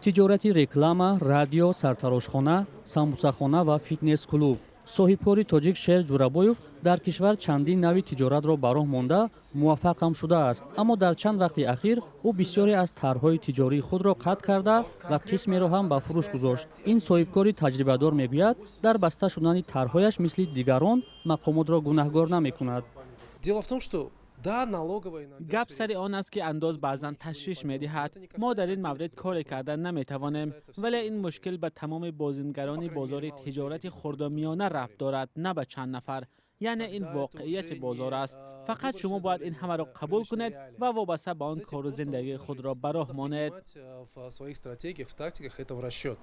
Тиҷорати реклама, радио, сартарошхона, самбусахона ва фитнес клуб. Соҳибкори тоҷик Шер Ҷурабоев дар кишвар чандин нави тиҷоратро ба роҳ монда, муваффақ ҳам шудааст. Аммо дар чанд вақти ахир ӯ бисёре аз тарҳҳои тиҷории худро қатъ карда ва қисмеро ҳам ба фурӯш гузошт. Ин соҳибкори таҷрибадор мегӯяд, дар баста шудани тарҳҳояш мисли дигарон мақомотро гунаҳгор намекунад. Дело в том, что да, налоговая иногда Гап сари он аст, ки андоз баъзан ташвиш медиҳад. Мо дар ин маврид коре карда наметавонем, вале ин мушкил ба тамоми бозингарони бозори тиҷорати хурдумиёна рабт дорад, на ба чанд нафар. Яъне ин воқеияти бозор аст. Фақат шумо бояд ин ҳамаро қабул кунед ва вобаста ба он кору зиндагии худро ба роҳ монед. В своих стратегиях, в тактиках это в расчет.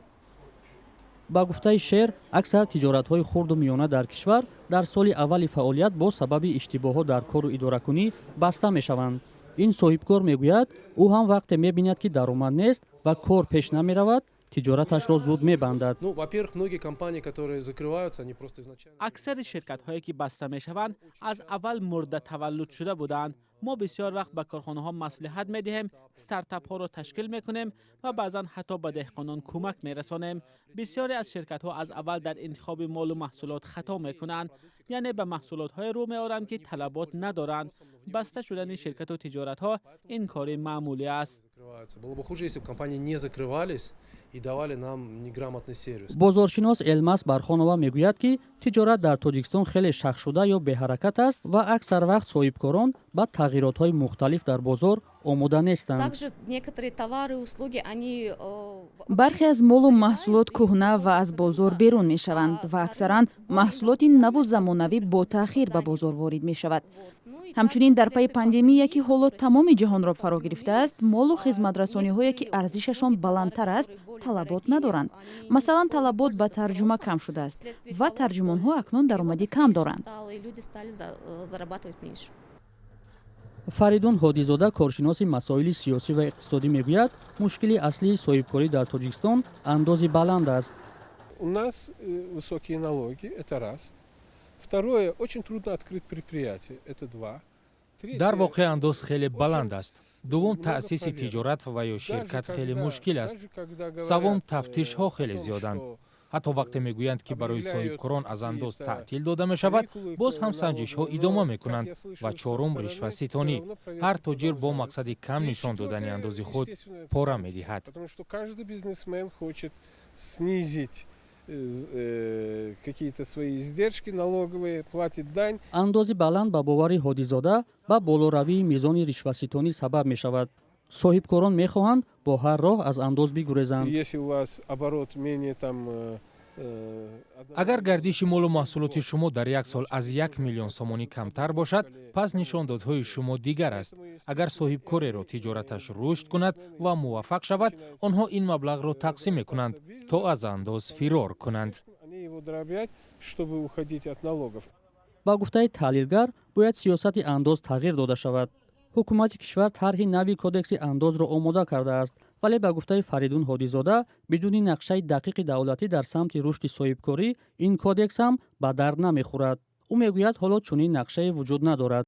Ба гуфтаи Шер, аксар тиҷоратҳои хурду миёна дар кишвар дар соли аввали фаъолият бо сабаби иштибоҳҳо дар кору идоракунӣ баста мешаванд. Ин соҳибкор мегӯяд, ӯ ҳам вақте мебинад, ки даромад нест ва кор пеш намеравад, тиҷораташро зуд мебандад. Ну, во-первых, многие компании, которые закрываются, они просто изначально Аксари ширкатҳое, ки баста мешаванд, аз аввал мурда таваллуд шуда буданд. Мо бисёр вақт ба корхонаҳо маслиҳат медиҳем, стартапҳоро ташкил мекунем ва баъзан ҳатто ба деҳқонон кӯмак мерасонем. Бисёре аз ширкатҳо аз аввал дар интихоби молу маҳсулот хато мекунанд, яъне ба маҳсулотҳое рӯ меоранд, ки талабот надоранд. Баста шудани ширкату тиҷоратҳо ин кори маъмулӣ аст. Закрываются. Было бы хуже, если бы компании не закрывались и давали нам неграмотный сервис. Бозоршинос Элмас Бархонова мегӯяд, ки тиҷорат дар Тоҷикистон хеле шахшуда ё беҳаракат аст ва аксар вақт соҳибкорон ба тағйиротҳои мухталиф дар бозор омода нестанд. Также некоторые товары, услуги, они Бархе аз молу маҳсулот кӯҳна ва аз бозор берун мешаванд ва аксаран маҳсулоти наву замонавӣ бо таъхир ба бозор ворид мешавад. Ҳамчунин, дар пайи пандемия, ки ҳоло тамоми ҷаҳонро фаро гирифтааст, молу хизматрасониҳое, ки арзишашон баландтар аст, талабот надоранд. Масалан, талабот ба тарҷума кам шудааст ва тарҷумонҳо акнун даромади кам доранд. Люди стали зарабатывать меньше. Фаридун Ҳодизода, коршиноси масоили сиёсӣ ва иқтисодӣ, мегӯяд, мушкили аслии соҳибкорӣ дар Тоҷикистон андози баланд аст. У нас высокие налоги, это раз. Второе, очень трудно открыть предприятие, это два. Дар воқеъ, андоз хеле баланд аст. Дуввум, таъсиси тиҷорат ва ё ширкат хеле мушкил аст. Саввум, тафтишҳо хеле зиёданд. Ҳатто вақте мегӯянд, ки барои соҳибкорон аз андоз таътил дода мешавад, боз ҳам санҷишҳо идома мекунанд. Ва чорум, ришваситонӣ. Ҳар тоҷир бо мақсади кам нишон додани андози худ пора медиҳад. Снизить какие-то свои издержки налоговые, платит дань. Андози баланд, ба бовари Ҳодизода, ба болоравии мизони ришваситонӣ сабаб мешавад. Соҳибкорон мехоҳанд бо ҳар роҳ аз андоз бигурезанд. Если у вас оборот менее там Агар гардиши молу маҳсулоти шумо дар як сол аз 1 миллион сомонӣ камтар бошад, пас нишондодҳои шумо дигар аст. Агар соҳибкореро тиҷораташ рушд кунад ва муваффақ шавад, онҳо ин маблағро тақсим мекунанд, то аз андоз фирор кунанд. Чтобы уходить от налогов. Ба гуфтаи таҳлилгар, бояд сиёсати андоз тағйир дода шавад. Ҳукумати кишвар тарҳи нави кодекси андозро омода кардааст, вале, ба гуфтаи Фаридун Ҳодизода, бидуни нақшаи дақиқи давлатӣ дар самти рушди соҳибкорӣ ин кодекс ҳам ба дард намехӯрад. Ӯ мегӯяд, ҳоло чунин нақшае вуҷуд надорад.